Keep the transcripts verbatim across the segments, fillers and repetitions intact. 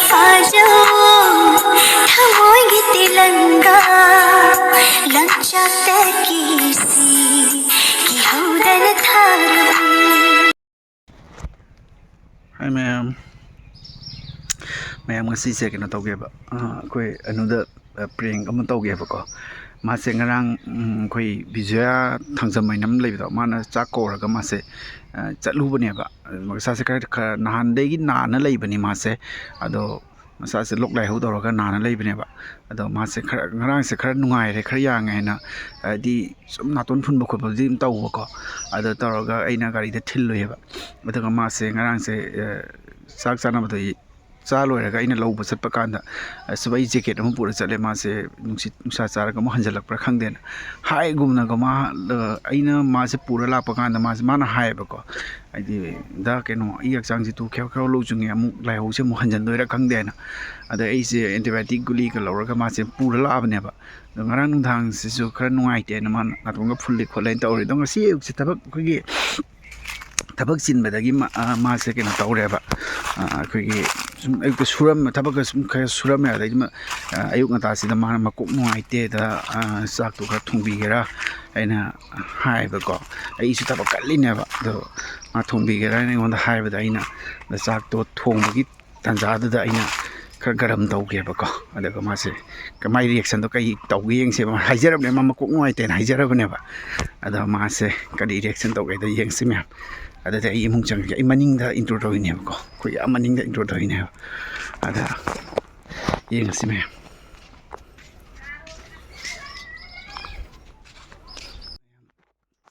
ꯁꯥꯖꯧ ꯊꯃꯣꯏꯒꯤ ꯇꯤꯂꯪꯒꯥ ꯂꯪꯆꯥꯛꯇꯒꯤ ꯁꯤ ꯀꯤꯍꯧꯗꯅ ꯊꯥꯔꯕꯅꯤ꯫ Hi ꯃꯌꯥꯝ꯫ ꯃꯌꯥꯝ ꯉꯁꯤꯁꯦ ꯀꯩꯅꯣ ꯇꯧꯒꯦꯕ, ꯑ, ꯑꯩꯈꯣꯏ ꯑꯅꯨꯗ, ꯑ, prank ꯑꯃ ꯇꯧꯒꯦꯕꯀꯣ꯫ ꯃꯥꯁꯦ ꯉꯔꯥꯡ, ꯎꯝ, ꯑꯩꯈꯣꯏ ꯕꯤꯖꯌꯥ ꯊꯥꯡꯖꯝ ꯍꯥꯏꯅ ꯑꯃ ꯂꯩꯕꯗꯣ, ꯃꯥꯅ ꯆꯥꯛ ꯀꯧꯔꯒ ꯃꯥꯁꯦ, ꯑ, ꯆꯠꯂꯨꯕꯅꯦꯕ꯫ ꯃꯁꯥꯁꯦ ꯈꯔ, ꯈꯔ ꯅꯍꯥꯟꯗꯒꯤ ꯅꯥꯅ ꯂꯩꯕꯅꯤ ꯃꯥꯁꯦ꯫ ꯑꯗꯣ ꯃꯁꯥꯁꯦ ꯂꯣꯛ ꯂꯥꯏꯍꯧ ꯇꯧꯔꯒ ꯅꯥꯅ ꯂꯩꯕꯅꯦꯕ꯫ ꯑꯗꯣ ꯃꯥꯁꯦ ꯈꯔ, ꯉꯔꯥꯡꯁꯦ ꯈꯔ ꯅꯨꯡꯉꯥꯏꯔꯦ, ꯈꯔ ꯌꯥꯡꯉꯦ ꯍꯥꯏꯅ, ꯍꯥꯏꯗꯤ ꯁꯨꯝ ꯅꯥꯇꯣꯟ ꯐꯨꯟꯕ ꯈꯣꯠꯄꯗꯤ ꯑꯗꯨꯝ ꯇꯧꯕꯀꯣ꯫ ꯑꯗꯣ ꯇꯧꯔꯒ ꯑꯩꯅ ꯒꯥꯔꯤꯗ ꯊꯤꯜꯂꯨꯏꯌꯦꯕ꯫ ꯑꯗꯨꯒ ꯃꯥꯁꯦ ꯉꯔꯥꯡꯁꯦ, ꯑ, ꯆꯥꯛ ꯆꯥꯅꯕꯗ ꯆꯥ ꯂꯣꯏꯔꯒ ꯑꯩꯅ ꯂꯧꯕ ꯆꯠꯄ ꯀꯥꯟꯗ, ꯑ, ꯁꯨꯝ ꯑꯩ jacket ꯑꯃ ꯄꯨꯔ ꯆꯠꯂꯦ꯫ ꯃꯥꯁꯦ ꯅꯨꯡꯁꯤꯠ ꯅꯨꯡꯁꯥ ꯆꯥꯔꯒ ꯑꯃꯨꯛ ꯍꯟꯖꯜꯂꯛꯄ꯭ꯔꯥ ꯈꯪꯗꯦꯅ ꯍꯥꯏꯒꯨꯝꯅꯀꯣ꯫ ꯃꯥ, ꯑ, ꯑꯩꯅ ꯃꯥꯁꯦ ꯄꯨꯔ ꯂꯥꯛꯄ ꯀꯥꯟꯗ ꯃꯥꯁꯦ, ꯃꯥꯅ ꯍꯥꯏꯌꯦꯕꯀꯣ, ꯍꯥꯏꯗꯤ, "ꯗꯥ, ꯀꯩꯅꯣ, ꯑꯩ ꯍꯛꯆꯥꯡꯁꯦ ꯇꯨ ꯈꯦꯔꯣ ꯈꯦꯔꯣ ꯂꯧ ꯆꯨꯡꯉꯦ, ꯑꯃꯨꯛ ꯂꯥꯏꯍꯧꯁꯦ ꯑꯃꯨꯛ ꯍꯟꯖꯟꯗꯣꯏꯔꯥ ꯈꯪꯗꯦꯅ"꯫ ꯑꯗ ꯑꯩꯁꯦ antibiotic ꯒꯨꯂꯤꯒ ꯂꯧꯔꯒ ꯃꯥꯁꯦ ꯄꯨꯔ ꯂꯥꯛꯑꯕꯅꯦꯕ꯫ ꯑꯗꯣ ꯉꯔꯥꯡ ꯅꯨꯡꯗꯥꯡꯁꯤꯁꯨ ꯈꯔ ꯅꯨꯡꯉꯥꯏꯇꯦꯅ ꯃꯥꯅ ꯅꯥꯇꯣꯟꯒ ꯐꯨꯜꯂꯤ ꯈꯣꯠꯂꯦꯅ ꯇꯧꯔꯤ꯫ ꯑꯗꯣ ꯉꯁꯤ ꯑꯌꯨꯛꯁꯦ ꯊꯕꯛ ꯑꯩꯈꯣꯏꯒꯤ ꯊꯕꯛ ꯆꯤꯟꯕꯗꯒꯤ ꯃꯥ-, ꯑ, ꯃꯥꯁꯦ ꯀꯩꯅꯣ ꯇꯧꯔꯦꯕ꯫ ꯑ, ꯑꯩꯈꯣꯏꯒꯤ ꯁꯨꯝ ꯑꯌꯨꯛꯇ ꯁꯨꯔꯝꯕ ꯊꯕꯛꯀ ꯁꯨꯝ ꯈꯔ ꯁꯨꯔꯝꯃꯦ꯫ ꯑꯗꯩꯗꯤ ꯃ-, ꯑ, ꯑꯌꯨꯛ ꯉꯟꯇꯥꯁꯤꯗ ꯃꯥꯅ ꯃꯀꯣꯛ ꯅꯨꯡꯉꯥꯏꯇꯦꯗ, ꯑ, ꯆꯥꯛꯇꯣ ꯈꯔ ꯊꯣꯡꯕꯤꯒꯦꯔꯥ ꯍꯥꯏꯅ ꯍꯥꯏꯕꯀꯣ꯫ ꯑꯩꯁꯨ ꯊꯕꯛ ꯀꯜꯂꯤꯅꯦꯕ꯫ ꯑꯗꯣ ꯃꯥ ꯊꯣꯡꯕꯤꯒꯦꯔꯥ ꯍꯥꯏꯅ ꯑꯩꯉꯣꯟꯗ ꯍꯥꯏꯕꯗ ꯑꯩꯅ ꯆꯥꯛꯇꯣ ꯊꯣꯡꯕꯒꯤ ꯇꯥꯟꯖꯥꯗꯨꯗ ꯑꯩꯅ ꯈꯔ ꯒꯔꯝ ꯇꯧꯒꯦꯕꯀꯣ꯫ ꯑꯗꯨꯒ ꯃꯥꯁꯦ ꯀꯃꯥꯏ reaction ꯗꯣ ꯀꯩ ꯇꯧꯒꯦ ꯌꯦꯡꯁꯦꯕ꯫ ꯍꯥꯏꯖꯔꯕꯅꯦ, ꯃꯥ ꯃꯀꯣꯛ ꯅꯨꯡꯉꯥꯏꯇꯦꯅ ꯍꯥꯏꯖꯔꯕꯅꯦꯕ꯫ ꯑꯗꯣ ꯃꯥꯁꯦ ꯀꯔꯤ reaction ꯇꯧꯒꯦꯗꯣ ꯌꯦꯡꯁꯤ ꯃꯌꯥꯝ꯫ ꯑꯗꯨꯗꯤ ꯑꯩ ꯏꯃꯨꯡ ꯆꯪꯉꯒꯦ꯫ ꯑꯩ ꯃꯅꯤꯡꯗ intro ꯇꯧꯔꯤꯅꯦꯕꯀꯣ, ꯑꯩꯈꯣꯏ ꯑꯥ ꯃꯅꯤꯡꯗ intro ꯇꯧꯔꯤꯅꯦꯕ꯫ ꯑꯗ ꯌꯦꯡꯉꯁꯤ ꯃꯌꯥꯝ꯫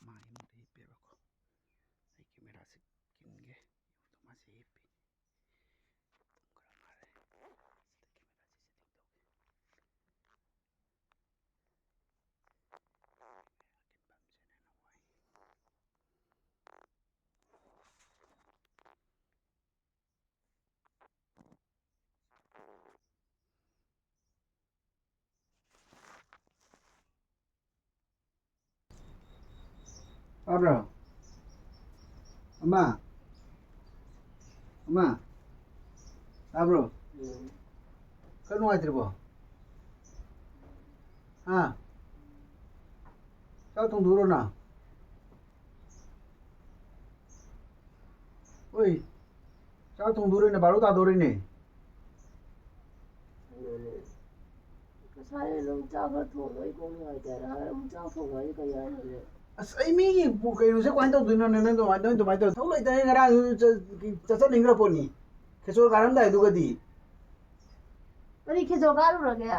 ꯃꯥ ꯏꯃꯨꯡꯗ ꯍꯤꯞꯄꯦꯕꯀꯣ꯫ ꯑꯩ camera ꯁꯦ ꯈꯤꯟꯒꯦ꯫ ꯃꯥꯁꯦ ꯍꯤꯞꯄꯤ꯫ ꯄꯨꯡ ꯈꯔ ꯐꯥꯔꯦ꯫ ꯁꯤꯗ camera ꯁꯦ setting ꯇꯧꯒꯦ꯫ ꯈꯤꯟꯐꯝꯁꯦ ꯍꯦꯟꯅ ꯋꯥꯏ꯫ ꯇꯥꯕ꯭ꯔꯣ? ꯑꯃ? ꯑꯃ? ꯇꯥꯕ꯭ꯔꯣ? ꯈꯔ ꯅꯨꯡꯉꯥꯏꯇ꯭ꯔꯤꯕꯣ? ꯍꯥ? ꯆꯥꯛ ꯊꯣꯡꯗꯣꯛꯎꯔꯣ ꯅꯪ? ꯍꯣꯏ, ꯆꯥꯛ ꯊꯣꯡꯗꯣꯔꯦꯅꯦ, ꯕꯥꯔꯣ ꯇꯥꯗꯣꯔꯦꯅꯦ꯫ ꯉꯁꯥꯏ ꯑꯗꯨꯝ ꯆꯥꯛ ꯈꯔ ꯊꯣꯡꯕ ꯑꯩ ꯀꯣꯛ ꯅꯨꯡꯉꯥꯏꯇꯦ ꯍꯥꯏꯔ ꯑꯃꯨꯛ ꯆꯥꯛ ꯊꯣꯡꯕ ꯍꯥꯏꯁꯦ ꯀꯩ ꯍꯥꯏꯅꯣꯅꯦ? ꯑꯁ, ꯑꯩ ꯃꯤꯒꯤ ꯄꯨ-, ꯀꯩꯅꯣꯁꯦ ꯀꯃꯥꯏꯅ ꯇꯧꯗꯣꯏꯅꯣꯅꯦ? ꯅꯪ ꯑꯗꯨꯃꯥꯏꯅ, ꯅꯪ ꯑꯗꯨꯃꯥꯏꯅ ꯇꯧꯔ ꯊꯕꯛ ꯂꯩꯇꯅ ꯉꯔꯥꯡ ꯆꯠ-, ꯆꯠꯆꯅꯤꯡꯈ꯭ꯔ ꯄꯣꯠꯅꯤ꯫ ꯈꯦꯆꯣ ꯀꯥꯔꯝꯗꯥꯏꯗꯨꯒꯗꯤ꯫ ꯀꯔꯤ ꯈꯦꯆꯣ ꯀꯥꯔꯨꯔꯒꯦ?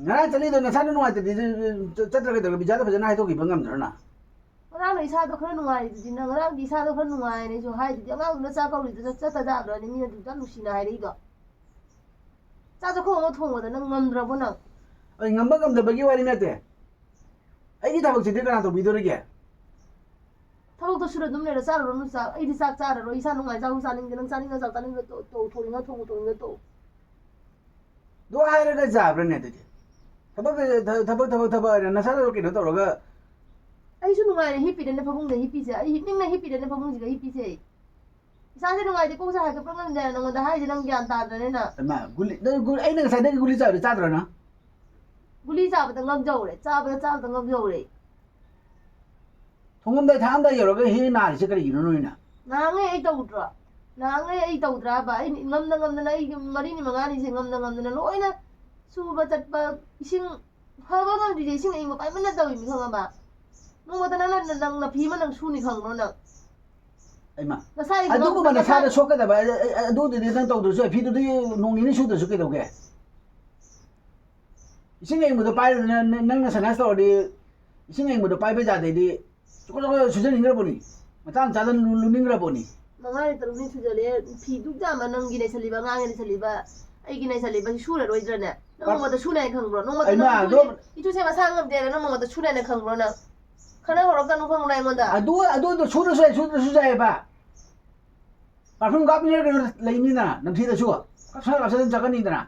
ꯉꯔꯥꯡ ꯆꯠꯂꯤꯗꯣ ꯅꯁꯥꯅ ꯅꯨꯡꯉꯥꯏꯇꯗꯤ ꯆꯠ-, ꯆꯠ-, ꯆꯠꯇ꯭ꯔꯥ ꯀꯩꯗꯧꯔꯒꯦ? ꯕꯤꯖꯥꯗ ꯐꯖꯅ ꯍꯥꯏꯗꯣꯛꯈꯤꯕ ꯉꯝꯗ꯭ꯔꯣ ꯅꯪ? ꯉꯔꯥꯡꯅ ꯏꯁꯥꯗꯣ ꯈꯔ ꯅꯨꯡꯉꯥꯏꯔꯤꯗꯨꯗꯤ ꯅꯪ, ꯉꯔꯥꯡꯗꯤ ꯏꯁꯥꯗꯣ ꯈꯔ ꯅꯨꯡꯉꯥꯏꯔꯦꯁꯨ ꯍꯥꯏꯗꯨꯗꯤ, ꯑꯉꯥꯡꯗꯨꯅ ꯆꯥꯛ ꯀꯧꯔꯤꯗꯨ ꯆꯠ-, ꯆꯠꯇ ꯌꯥꯕ꯭ꯔꯥꯅꯦ? ꯃꯤꯅ ꯑꯗꯨꯛ ꯌꯥꯝ ꯅꯨꯡꯁꯤꯅ ꯍꯥꯏꯔꯛꯏꯗꯣ꯫ ꯆꯥꯛ ꯆꯥꯛꯈꯣꯝ ꯑꯃ ꯊꯣꯡꯕꯗ ꯅꯪ ꯉꯝꯗ꯭ꯔꯕꯣ ꯅꯪ? ꯑꯩ ꯉꯝꯕ ꯉꯝꯗꯕꯒꯤ ꯋꯥꯔꯤ ꯅꯠꯇꯦ꯫ ꯑꯩꯒꯤ ꯊꯕꯛꯁꯤꯗꯤ ꯀꯅꯥ ꯇꯧꯕꯤꯗꯣꯔꯤꯒꯦ? ꯊꯕꯛꯇꯣ ꯁꯨꯔ ꯑꯗꯨꯝ ꯂꯩꯔꯣ, ꯆꯥꯔꯨꯔꯅꯨ ꯆꯥꯛ꯫ ꯑꯩꯗꯤ ꯆꯥꯛ ꯆꯥꯔꯔꯣꯏ, ꯏꯁꯥ ꯅꯨꯡꯉꯥꯏ, ꯆꯥꯛ ꯆꯥꯅꯤꯡꯗꯦ꯫ ꯅꯪ ꯆꯥꯅꯤꯡꯉ ꯆꯥꯛ ꯆꯥꯅꯤꯡꯗ ꯇꯣꯛ-, ꯇꯣꯛ-, ꯊꯣꯡꯅꯤꯡꯉ ꯊꯣꯡꯉꯨ, ꯊꯣꯡꯅꯤꯡꯗ ꯇꯣꯛꯎ꯫ ꯑꯗꯨ ꯍꯥꯏꯔꯒ ꯌꯥꯕ꯭ꯔꯥꯅꯦ ꯑꯗꯨꯗꯤ? ꯊꯕꯛ, ꯊ-, ꯊꯕꯛ, ꯊꯕꯛ, ꯊꯕꯛ ꯍꯥꯏꯅ ꯅꯁꯥꯗ ꯀꯩꯅꯣ ꯇꯧꯔꯒ꯫ ꯑꯩꯁꯨ ꯅꯨꯡꯉꯥꯏꯅ ꯍꯤꯞꯄꯤꯗꯅ ꯐꯃꯨꯡꯗ ꯍꯤꯞꯄꯤꯁꯦ, ꯑꯩ ꯍꯤꯞꯅꯤꯡꯅ ꯍꯤꯞꯄꯤꯗꯅ ꯐꯃꯨꯡꯁꯤꯗ ꯍꯤꯞꯄꯤꯁꯦ ꯑꯩ꯫ ꯏꯁꯥꯁꯦ ꯅꯨꯡꯉꯥꯏꯇꯦ, ꯀꯣꯛꯁꯦ ꯍꯥꯏꯒꯠꯄ ꯉꯝꯗꯦ ꯍꯥꯏꯅ ꯅꯉꯣꯟꯗ ꯍꯥꯏꯁꯦ ꯅꯪ ꯒ꯭ꯌꯥꯟ ꯇꯥꯗ꯭ꯔꯅꯦ ꯅꯪ? ꯏꯃꯥ, ꯒꯨꯂꯤ, ꯅꯪ ꯒꯨꯂꯤ, ꯑꯩꯅ ꯉꯁꯥꯏꯗꯒꯤ ꯒꯨꯂꯤ ꯆꯥꯕꯗꯤ ꯆꯥꯗ꯭ꯔꯣ ꯅꯪ? ꯒꯨꯂꯤ ꯆꯥꯕꯗ ꯉꯝꯖꯧꯔꯦ, ꯆꯥꯕꯗ, ꯆꯥꯕꯗ ꯉꯝꯖꯧꯔꯦ꯫ ꯊꯣꯡꯉꯝꯗꯥꯏ ꯊꯥꯛꯑꯝꯗꯥꯏ ꯌꯧꯔꯒ ꯍꯦꯛ ꯅꯥꯔꯤꯁꯦ ꯀꯔꯤꯒꯤꯅꯣ ꯅꯣꯏꯅ? ꯅꯍꯥꯟꯉꯩ ꯑꯩ ꯇꯧꯗ꯭ꯔꯣ? ꯅꯍꯥꯟꯉꯩ ꯑꯩ ꯇꯧꯗ꯭ꯔꯥꯕ? ꯑꯩ ꯉꯝꯅ ꯉꯝꯗꯅ ꯑꯩꯒꯤ ꯃꯔꯤꯅꯤ ꯃꯉꯥꯅꯤꯁꯦ ꯉꯝꯅ ꯉꯝꯗꯅ ꯂꯣꯏꯅ ꯁꯨꯕ ꯆꯠꯄ, ꯏꯁꯤꯡ ꯐꯕ ꯉꯝꯗ꯭ꯔꯤꯁꯦ ꯏꯁꯤꯡ ꯑꯏꯪꯕ ꯄꯥꯏꯃꯟꯅ ꯇꯧꯔꯤꯅꯤ, ꯈꯪꯉꯕ? ꯅꯣꯡꯃꯇ ꯅꯪꯅ ꯅꯪ ꯅꯐꯤ ꯑꯃ ꯅꯪ ꯁꯨꯅꯤ ꯈꯪꯕ꯭ꯔꯣ ꯅꯪ? ꯑꯩꯃ, ꯅꯁꯥꯒꯤ ꯑꯗꯨꯒꯨꯝꯕ ꯅꯁꯥ ꯅꯁꯥꯗ ꯁꯣꯛꯀꯗꯕ, ꯑ-, ꯑ-, ꯑꯗꯨꯗꯨꯗꯤ ꯅꯪ ꯇꯧꯗ꯭ꯔꯁꯨ ꯌꯥꯏ, ꯐꯤꯗꯨꯗꯤ ꯅꯣꯡ ꯅꯤꯅꯤ ꯁꯨꯗ꯭ꯔꯁꯨ ꯀꯩꯗꯧꯒꯦ? ꯏꯁꯤꯡ ꯑꯏꯪꯕꯗꯣ ꯄꯥꯏꯔꯨꯗꯅ ꯅ-, ꯅꯪꯅ ꯁꯅꯥꯁ ꯇꯧꯔꯗꯤ, ꯏꯁꯤꯡ ꯑꯏꯪꯕꯗꯣ ꯄꯥꯏꯕ ꯌꯥꯗꯩꯗꯤ ꯆꯨꯀ ꯆꯨꯀ ꯁꯨꯖꯟꯅꯤꯡꯈ꯭ꯔꯕꯅꯤ, ꯃꯇꯥꯡ ꯆꯥꯗꯅ ꯂꯨ-, ꯂꯨꯅꯤꯡꯈ꯭ꯔꯕꯅꯤ꯫ ꯃꯉꯥꯅꯤ ꯇꯔꯨꯛꯅꯤ ꯁꯨꯖꯜꯂꯛꯑꯦ, ꯐꯤꯗꯨ ꯆꯥꯝꯃ ꯅꯪꯒꯤ ꯂꯩꯁꯜꯂꯤꯕ, ꯑꯉꯥꯡꯒꯤ ꯂꯩꯁꯜꯂꯤꯕ, ꯑꯩꯒꯤ ꯂꯩꯁꯜꯂꯤꯕ, ꯁꯤ ꯁꯨꯔꯔꯣꯏꯗ꯭ꯔꯅꯦ? ꯅꯪ ꯀ-, ꯅꯣꯡꯃꯇ ꯁꯨꯅꯤ ꯍꯥꯏ ꯈꯪꯕ꯭ꯔꯣ? ꯅꯣꯡꯃꯇ ꯑꯩꯃ, ꯅꯪ ꯏꯇꯨꯁꯦ, ꯑꯗꯣ ꯏꯇꯨꯁꯦ ꯃꯁꯥ ꯉꯝꯗꯦꯅ ꯅꯪ ꯅꯣꯡꯃꯇ ꯁꯨꯅꯤ ꯍꯥꯏꯅ ꯈꯪꯕ꯭ꯔꯣ ꯅꯪ? ꯈꯟꯅ ꯍꯧꯔꯛꯀꯅꯨ ꯈꯪꯕ꯭ꯔꯥ ꯑꯩꯉꯣꯟꯗ? ꯑꯗꯨ, ꯑꯗꯨ, ꯑꯗꯨ ꯁꯨꯗ꯭ꯔꯁꯨ ꯌꯥꯏ, ꯁꯨꯗ꯭ꯔꯁꯨ ꯌꯥꯏꯑꯕ꯫ ꯄꯔꯐ꯭ꯌꯨꯝ ꯀꯥꯞꯅꯤꯡꯉꯥꯏ ꯀꯩꯅꯣ ꯂꯩꯅꯤꯅ, ꯅꯝꯊꯤꯗꯁꯨ ꯀꯥꯞꯁꯜꯂ ꯀꯥꯞꯁꯜꯂ ꯑꯗꯨꯝ ꯆꯠꯀꯅꯤꯗꯅ꯫